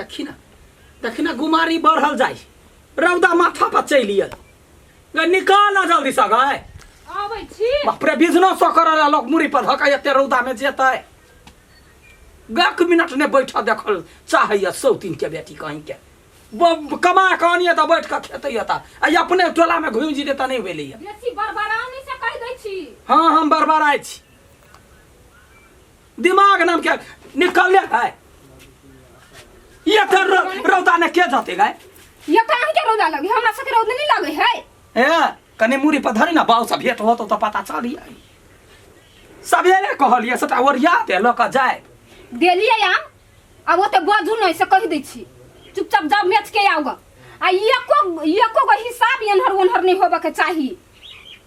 देखी ना, देखी ना, गुमारी बढ़ल जाइ, रौदा माथा पर चलि आयल। गै निकाल ना जल्दी से गै। आबै छी। बाप रे, बिजनेस करऽ लोक मुड़ी पर धऽ कऽ एते रौदा में जेतै? एक मिनट ने बैठ देखल चाहैया सौतीन के बेटी कहीं के। कमा कऽ आनिए तऽ बैठ कऽ खेतै तऽ आ अपने टोला में घुमि जेतै तऽ नहि भेलैया। बेसी बड़बड़ानी से कहि दै छी। हाँ, हम बड़बड़ाइ छी। दिमाग नाम के निकलले है। ये तो रौदा ने के जते गए? ये कहाँ के रौदा लगे? हमरा सबके रौदा नहीं लगे है। ए कने मुड़ी पर धरी ना, बाऊ से भेंट होतो तो पता चली आई। सबेरे कहलिए सबटा ओरिया दे लऽ कऽ जाय। देलिए आम, अब ओते बाजू नहीं से कहि दै छी। चुपचाप जाओ बेच के आओ ग। आ एको एको गो हिसाब एन्हर ओन्हर नहीं होबे के चाही।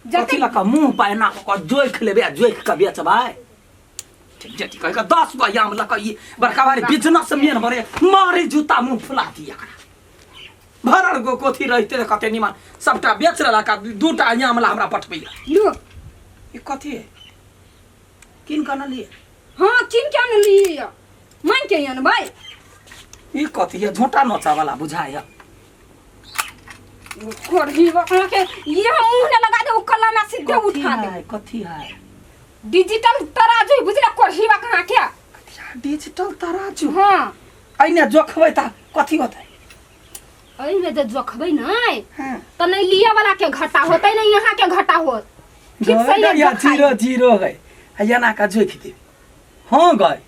कथी लऽ कऽ मुँह पर एना कऽ कऽ जोखि लेबै आ जोखि कऽ बेचबै? ठीक छै, ठीक है। 10 गो आम लऽ कऽ ई बड़का भारी बिजनेस मेन बने, मारी जूता मुँह फुला दी एकरा। भरल गो कोथी रहिते तऽ कते निमन सबटा बेच लेलक आ दूटा आम ला हमरा पठबैया। लो। ई कथी है? कीन कऽ अनलियै? हाँ, कीन के अनलियै, मांगि के अनबै। ई कथी है? झोंटा नोचा वाला बुझाइया। करही अहाँके ये मुँह ने लगा दे, ओ कला में सीधे कथी उठा दे। है? कथी है? डिजिटल तराजू है, बुझले करही बा कहाँ के? डिजिटल तराजू? हाँ। अइने जोखबै तऽ कथी होतै? एहिमे जे जोखबै नै हाँ। तऽ नहि लिअ वाला के घाटा होतै नहि यहाँ के घाटा होत। ठीक से गए या जोखाइ। जीरो जीरो है आ एना का जोखि देब। हाँ गए,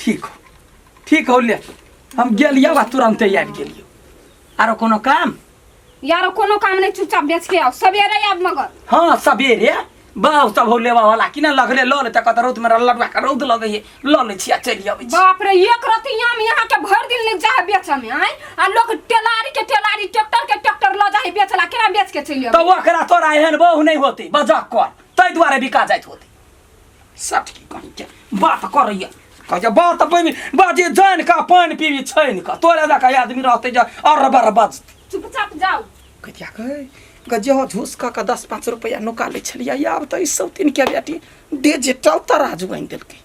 ठीक हो, ठीक हो। ले हम गेलियो आ तुरंते आबि गेलियो। आरो कोनो काम? यारो कोनो काम नहीं, चुपचाप बेच के आओ, सवेरे आब मगर। हाँ सबेरे। बाउ सब हो लेवा वाला कि ना लगले लऽ लेते। कत रौद में लडुआ के रौद लगै है, लऽ लै छी आ चलि अबै छी। बाप रे, एक रति आम यहाँ के भर दिन लग जाए बेचे में। आय आ लोग टेलारी के टेलारी, ट्रैक्टर के ट्रैक्टर ल जाए बेचला, केना बेच के चलि तऽ अबै? ओकरा तोरा एहन बहु नहि होतै बजक कर, ताहि दुआरे बिका जाइत होतै। सठ की कहीं के बात करैया, कहै बात पानि बाजे जानि कऽ पानि पीबी छानि कऽ। तोरे जकाँ आदमी रहतै जे अरबर बजतै। चुपचाप जाउ। कहिया गै गजो झूस कऽ कऽ 10-5 रुपैआ नुका लै छलियै, आब तऽ ई सौतीन के बेटी डिजिटल तराजू आनि देलकै।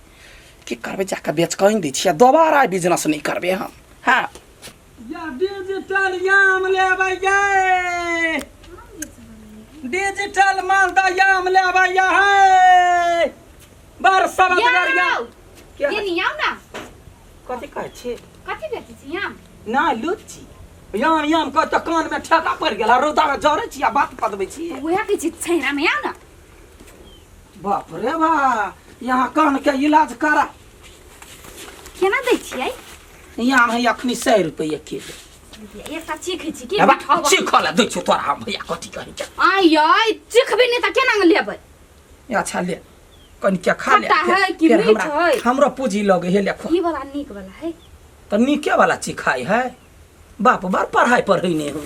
की करबै, जाकऽ बेच कऽ आनि दै छियै, दोबारा बिजनेस नहि करबै हम। हँ या डिजिटल याम लेबै यै, डिजिटल मालदा याम लेबै यै है बड़ समझगर या। ये नहीं आओ ना। कथी कहै छी? कथी बेचै छी आम? ना लुच्ची याम याम कह तऽ कान में ठेका पड़ि गेल आ रौदा में जरै छी आ बात पदबै छी। उएह कहै छी, छैना में आओ ना। बाप रे बा, यहाँ कान के इलाज करा। केना दै छियै? यहाँ है अखनी 100 रुपैआ किलो। एकटा चीखै छी की? हेबा, मीठ हवा। चीखऽ लए दै छियौ तोरा हम भैया। कथी कहै छै? आइ आइ चीखबै नहि तऽ केना लेबै? अच्छा ले, कनि के खा ले। खट्टा है कि फेर मीठ हमरा है? हमरो पूंजी लगे हे, ले खो। ई वाला नीक वाला है। तऽ नीके वाला चिखाइ है। बाप बड़ पढ़ाइ पढ़ै नहि हो।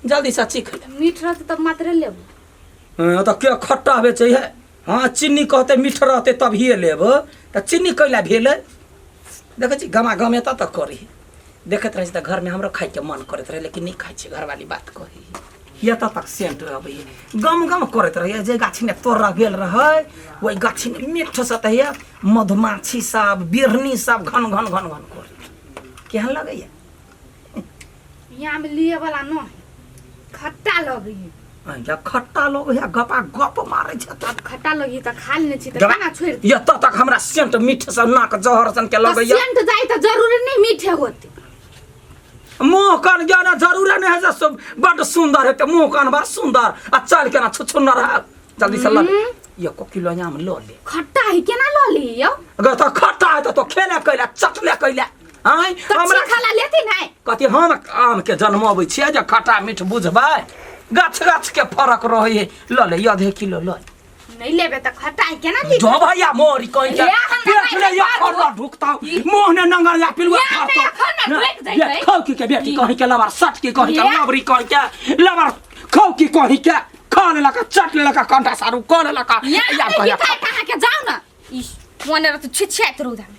जल्दी से चीख ले। मीठ रहतै तब मात्रे लेब। हाँ, तऽ के खट्टा बेचै है? हाँ, चीनी कहतै मीठ रहतै तभिए लेब तऽ चीनी कैला भेलै? देखै छी गमा गम एतऽ तक करी देखैत रहै छी तऽ घरमे हमरो खाइके मन करैत रहै, लेकिन नहि खाइ छी, घरवाली बात कहै एतऽ तक सेंट अबैए, गम गम करैत रहैए। जे गाछीमे तोड़ा गेल रहै ओहि गाछीमे मीठसँ तऽ हैया मधुमाछी सब बिढ़नी सब घन घन घन घन करै। केहन लगैए? यहाँ में लिए वाला न है, खट्टा लगैए। या खट्टा लगैए, गपा गप मारै छै। अब खट्टा लगी तऽ खा लेने छी तऽ केना छोड़ि दी? एतऽ तक हमरा सेंट मीठ सँ नाक जहर सन के तऽ लगैए। सेंट जाय तऽ जरूरी नहीं मीठे होते। मुँह कान ज्ञान जरूरे नहीं है जे सब बड्ड सुंदर हेतै। मुँह कान बड़ सुंदर आ चाल केना छुछुन्नर है। जल्दी से लऽ ले, एको किलो आम लऽ ले। खट्टा है, केना लऽ ली यौ? अगर तो खट्टा है तो खेले कैला चटले कैला आँय? तऽ हमरा चीखा ला लेती नहीं। कथी हम आम के जन्मबै छियै जे खट्टा मीठ बुझबै? गाछ गाछ के फरक रहै है। लऽ ले, आधे किलो लऽ ले। नहीं लेबे तऽ खट्टा है, केना ली? जो भैया मोरी कहीं के ले, हमरा पेट नहीं ने या पार खर्रा ढुकता मुंह ने नंगर या पिलुआ ले, फाड़तो। एखन ने ढुकि जैतै। ये खाउ की के बेटी कहीं के लबर सट की कहीं के ले। लबरी कहीं के लबर खाउ की कहीं के खा लेलक चट लेलक कंटा सारू कऽ लेलक। यहाँ या नहीं कहिया बिकाय कहाँ के, जाओ ना। ई मोने रह छिछियाइत रौदा में।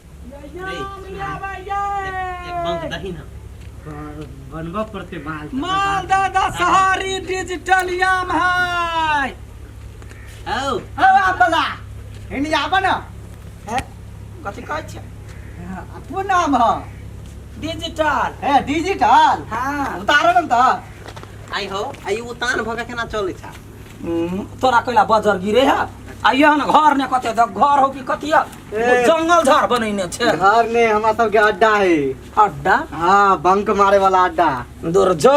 एक बंक दही ना बनबऽ पड़तै माल। मालदा दशहरी डिजिटल याम है। औ हौ आम बला हिनी आब न। कथी कहै छियै? कोन आम ह? डिजिटल। ए डिजिटल। हाँ। उतारो न त। आई हो आई उतान भऽ के केना चलै छ? तोरा कैला बजर गिरे है आ एहन घर ने कते घर हो कि कथी है? ए। जंगल झाड़ बनैने छै। घर ने हमरा सबके अड्डा है। अड्डा? हाँ, बंक मारे वाला अड्डा। दूर जो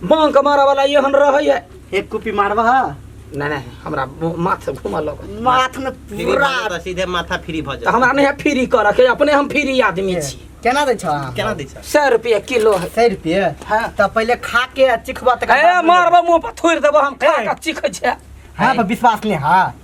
बंक मारे वाला एहन रहै है। एक कुपी मारबा है? नहीं नहीं, हमरा माथ घूमऽ लगल। माथ में फ्री पूरा भऽ जेतौ, सीधे माथा फ्री भऽ तऽ जेतौ। हमरा नहीं है फ्री करऽ के, अपने हम फ्री आदमी छी। केना दै छौ आम? केना दै छ? 100 रुपया किलो है। 100 रुपये? हाँ। तऽ पहिले खा के आ चिखबा तकर ए बाद मारबो मुंह पर थोड़ि देबो हम, खा ए। के चिखै छै। हाँ, पर विश्वास नहीं। हाँ,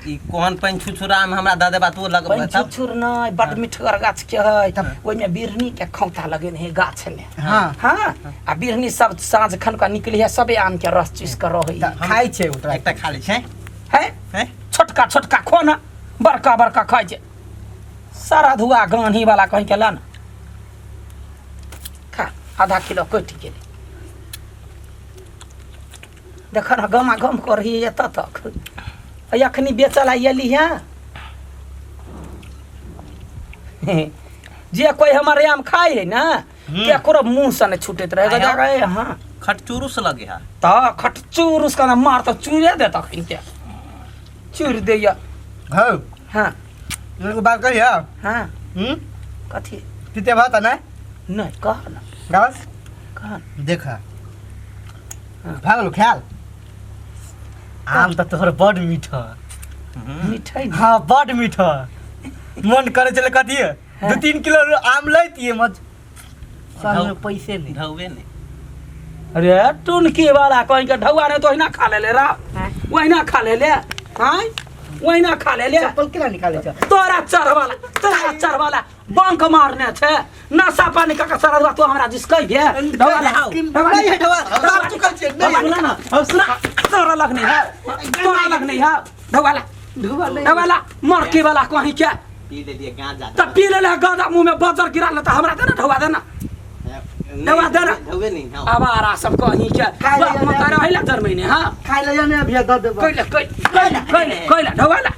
ई कोन पानि छुछुरा आम हमरा दऽ देबा तू लगबै पानि तब? छुछुर नहि, बड मिठगर गाछ के है। ओहिमे बिरनी के खौता लगेने है गाछ में। हाँ। हाँ, आ बिरनी सब साँझ खन का निकली है, सबे आम के रस चूस के रहै। तऽ खाइ छै ओकरा। एकटा खा लै छै। है? हैं? छोटका छोटका खो ना, बड़का बड़का खाइ छै। सारा धुआ गान्ही वाला कहीं के ला ना। खा, आधा किलो कटि गेलै। देख न गमा गम करही एतऽ तक। अखनी बेचल एली है। जे कोई हमर आम खाइ है ना, केकरो मुंह से नहीं छूटैत रहे। आया? गजा हाँ। खटचुरुस लगे है। तऽ खटचूरुस का मार तऽ चूरे देत अखन के। चूर दैया। हौ। हाँ। एगो बात कहिया? हाँ। हम्म? कथी? पीते भात नहीं? नहीं, कह ना। गावस? कह ना। देखा। भागलो ख्याल। आम तऽ तोहर बड मीठ ह। मिठाई? हाँ, बड मीठ ह। मन करे चले कथी है? 2-3 किलो आम लैतिए मज संग में पैसे नहीं। ढौबे नहीं। अरे टुनकी वाला कहीं के ढौआ नहीं तो ओहिना खा ले ले रा। ओहिना खा ले ले। हाँ? ओहिना खा ले ले। चप्पल केना निकालै छ? तोरा चढ़वाला, तोरा चढ़वाला बंक मारने छै। नशा पानी का सारा दुआ तो हमरा जिस कहि दे। ढौआ ले आओ। नहीं है ढौआ, बाप चुकल छियै, नहीं है। सुना ना, हौ सुना। तोरा लग नहीं है। तोरा लग नहीं है। ढौआ ला। ढौआ ले। ढौआ ला, मरकी वाला कहीं के। पी ले लिए गांजा। त पी ले ले गांजा मुंह में बजर गिरा ले त हमरा दे ना ढौआ दे ना। ढौआ दे ना। ढौबे नहीं हाँ। आवारा सब कहीं के। खाइ ले बाप जा। मतारा हैला जरमैने हाँ। खाइ ले जाने अभी दऽ देबऽ। कैले कैले कैले कैले ढौआ ला।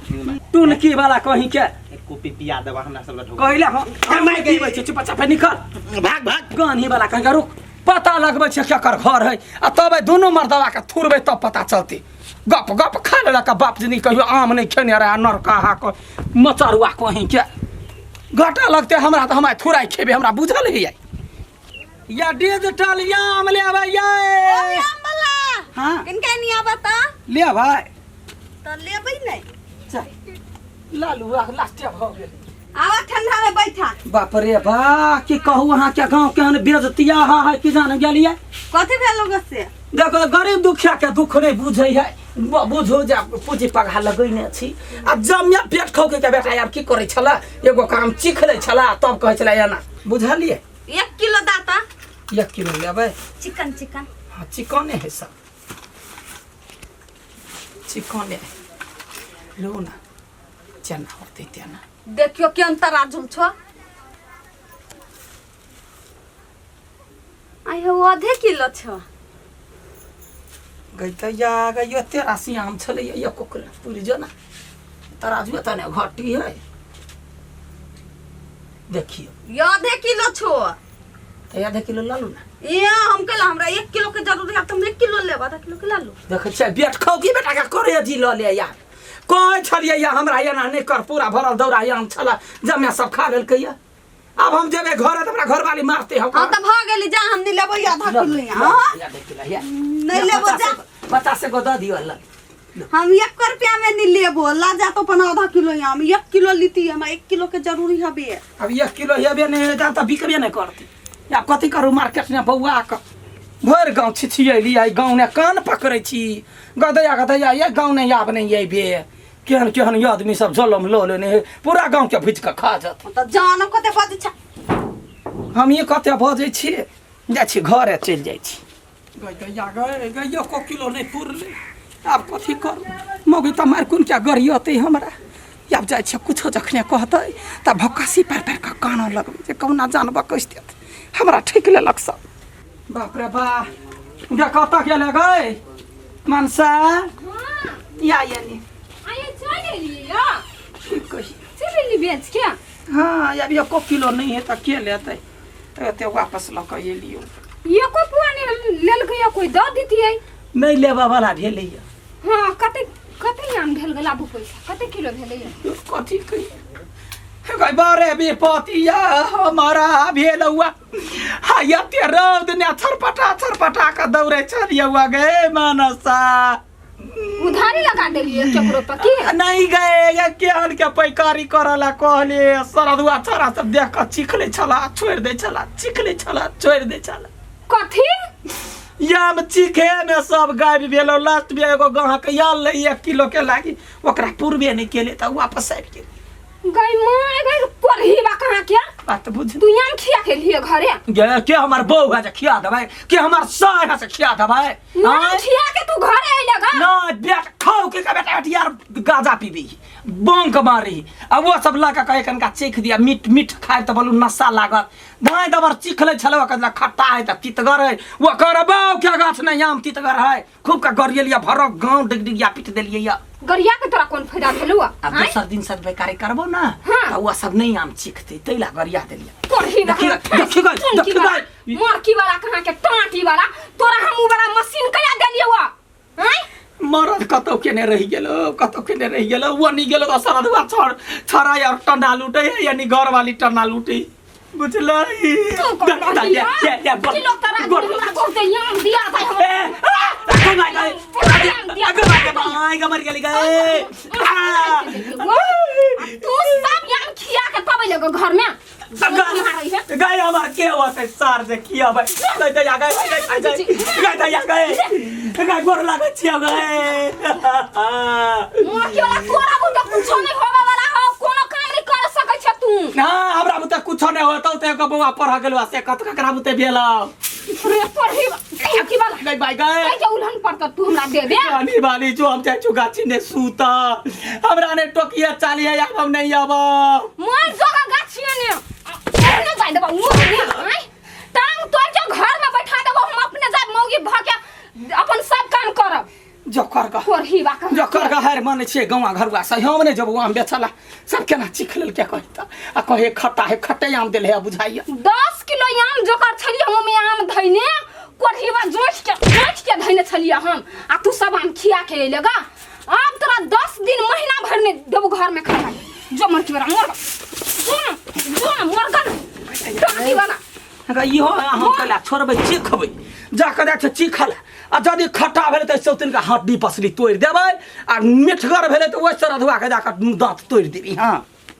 टुनकी वाला कहीं के। एक कॉपी पिया देबा हमरा सब ढौआ। कैले हम हम नहीं पीबै छी, चुपचाप निकल। भाग भाग। गान्ही वाला कहीं के रुक। पता लगबै छै केकर घर है आ तब दुनू मर्दवा के थुरबै तब पता चलतै। गप गप खा लेलक बाप जिंदगी कहियो आम नहीं खेने रहे नरकाहा के मचरुआ कहीं के। घाटा लगतै हमरा तऽ हमरा थुराइ खेबै, हमरा बुझल है या डिजिटल आम लेबै ये। हाँ। किनके नहीं आवता? लेबै। तो लेबै नहीं। चल लालू आ लास्टे भऽ गेल। आवा ठंडा में बैठा। बाप रे बा, की कहू अहाँ के गाँव केहन बेजतिया है कि जान गेलियै। कथी भेल लोग से? देखो गरीब दुखिया के दुख नहीं बुझै है। बुझू जे पूँजी पगहा लगैने छी आ जमिया पेट खौके के बेटा यार की करै छला, एगो काम चीख लै छला तब कहै छला एना, बुझलियै? 1 किलो दाता। 1 किलो लेबै? Chicken chicken. हाँ चिकने है सब, चिकने लो ना चना होतै तेना। देखियो केहन तराजू छो। आइ हो आधे किलो छो। गई त या गई एते राशि आम छलै एको किलो पुरि जो ना तराजू त ने घटी है। देखियो ये आधे किलो छो। त आधे किलो ल लू ना। ये हम कहला हमरा 1 किलो के जरूरी है त हम 1 किलो लेब, आधा किलो के ल लू। देखै छियै बेट खाउ की बेटा के करे जी ल ले यार। कहै छलियै या हमरा एना नहि कर, पूरा भरल दौरा आम छला जमे सब खा लेलकै या। अब हम जेबै घर त हमरा घरवाली मारते हम। हां त भ गेली, जा हम नहीं लेबै आधा किलो यहाँ। या देख किलो या। नहीं लेबो जा। 50 गो द दियो ल। हम 1 रुपया में नहीं लेबो, ला जा तो अपन आधा किलो यहाँ। हम 1 किलो लीती, हमरा 1 किलो के जरूरी हबे। अब 1 किलो हेबे नहीं है त बिकबे नहीं करती। या कथी करू मार्केट में बौआ क भरि गाँव छिछियली आई गाँव ने कान पकड़ै छी गदैया गदैया ये गाँव ने आब नहीं अयबे। केहन केहन ये आदमी सब जलम लऽ लेने है, पूरा गाँव के भुजि कऽ खा जात। त जानो कते बजै छ। हम ये कते बजै छी, जाइ छी घरे चलि जाइ छी। गै गैया गै गै एको किलो नहि पुरलै, आब कथी करू? मौगी तऽ मारि कोन क्या गरियतै हमरा। आब जाइ छियै कुछो जखने कहतै तऽ भोकासी पारि पारि कऽ कानऽ लगबै जे कहुना जानबऽ कसि देत हमरा, ठकि लेलक सब। बाप रे बा, गे कतऽ गेलै गै मनसा? या या नी। आये चल गेलियै या। की कही? चल गेली बेच के? हाँ, अब एको किलो नहीं है तऽ के लेतै? तऽ एते वापस लऽ कऽ एलियौ। एको पुआ नहि लेलकै या कोई दऽ दितियै। नहि लेबऽ वाला भेलैया। हाँ, कते कते आम भेल गेल आबू पैसा कते किलो भेलैया? कथी कही गई, बारे विपतिया हमारा भेलौआ। हा, एते रौद ने छरपटा छरपटा कऽ दौड़ै छलियौआ गे मानसा। उधारी लगा देलियै केकरो पर की? नहीं गए, ये केहन के पैकारी करऽ ला कहले। सरदुआ छोरा सब देख कऽ चीख लै छला, छोड़ि दै छला, चीख लै छला, छोड़ि दै छला। कथी याम चीखे में सब गायब भेलो। लास्ट में एगो गाहक आयल रहे 1 किलो के लागी, ओकरा पूर्वे नहीं केले तऽ वापस आबि गेल। गई माँ गई, कोरही बा कहाँ के? बात बुझ। तू याम खिया के लिए घरे? गे, के हमर बहू है जे खिया देबै? के हमर साय है से खिया देबै? याम आँय? खिया के तू घरे अइले गा? ना बेट खाओ के का बेटा यार, गाजा पीबी, बंक मारी आ वो सब लऽ के कहे कनका चीख दिया, मीठ मीठ खाए तऽ बोलू नशा लागत। धाय दबर चीख लै छलै, ओकर खट्टा है तऽ तितगर है। ओकर बाउ के गाछ नहि आम तितगर है। खूब का गरियलिया, भरक गाँव डिग डिगिया पीट देलियै या। गरिया के तोरा कोन फायदा भेलौ? आब दोसर दिन सब बेकारी करबो ना। हाँ। तऽ ओ सब नहीं आम चीखते, तै ला गरिया देलियै। कोढ़ी। देखी गई, देखी गई, देखी गई। मरकी वाला कहाँ के टाटी वाला, तोरा हम उ वाला मशीन कया देलियौ आँय? मरद कतौ केने रहि गेलो, कतौ केने रहि गेलो। वो नहीं गेलो तऽ सरदुआ छड़ छड़ा यार टन्ना लूटे है, यानी घर वाली टन्ना लूटे, बुझलै? तू कौन रहली? की लोग तोरा हमरा बहुते याम दिया था हम। ए, आ, गो my गए, गो my गए, गो मर गेली गए। तू सब याम खिया के तब अइले घर में। गए हमार के होते सार से किया भाई गए दया गए गए गए गए दया गए गए, गोर लागै छियै गए। मोर वाला तोरा बुते कुछो नहीं होवे वाला हो, कोनो काम नहीं कर सकै छ तू। ना, हमरा बुते कुछो नहीं होतौ त एगो बौआ पढ़ गेलो से कत ककरा बुते भेल? रे पढ़ी की वाला। गई बाई गए। कहि के उल्हन पर त तू हमरा दे दे। रानी वाली जो हम जाइ छु गाछी ने सूता, हमरा ने टोकिया चाली है, आब हम नहीं आब। मोर जोगा गाछिए ने ओहने जाय देबो, ओहने आँय टांग तोड़ के घर में बैठा देबो। हम अपने जाय मौगी भ के अपन सब काम करब। जो कर गा। कोरही बा कहाँ। जो कर गा, हार मानै छियै गाँवा घरुआ से हम नहि जेबौ आम बेचला। सब केना चीख लेल के कहता आ कहे खट्टा है, खट्टे आम देले है बुझाइया। 10 किलो आम जोकर छलियै हम ओमे आम धैने, कोरहीवा जोखि के धैने छलियै हम, आ तू सब आम खिया के अइले गा। आब तोरा 10 दिन महीना भरि नहि देबो घर में खाना। जो मर वाला मर, जो ना, जो ना मर गा टाटी वाला। गा इहो हम कला छोड़बै, चीखबै जा कऽ जाइ छै चीखल आ यदि खट्टा भेलै तऽ सौतिन के हड्डी पसली तोड़ि देबै आ मिठगर भेलै तऽ ओहि सरधुआ के जाकऽ दाँत तोड़ि देबै। हाँ।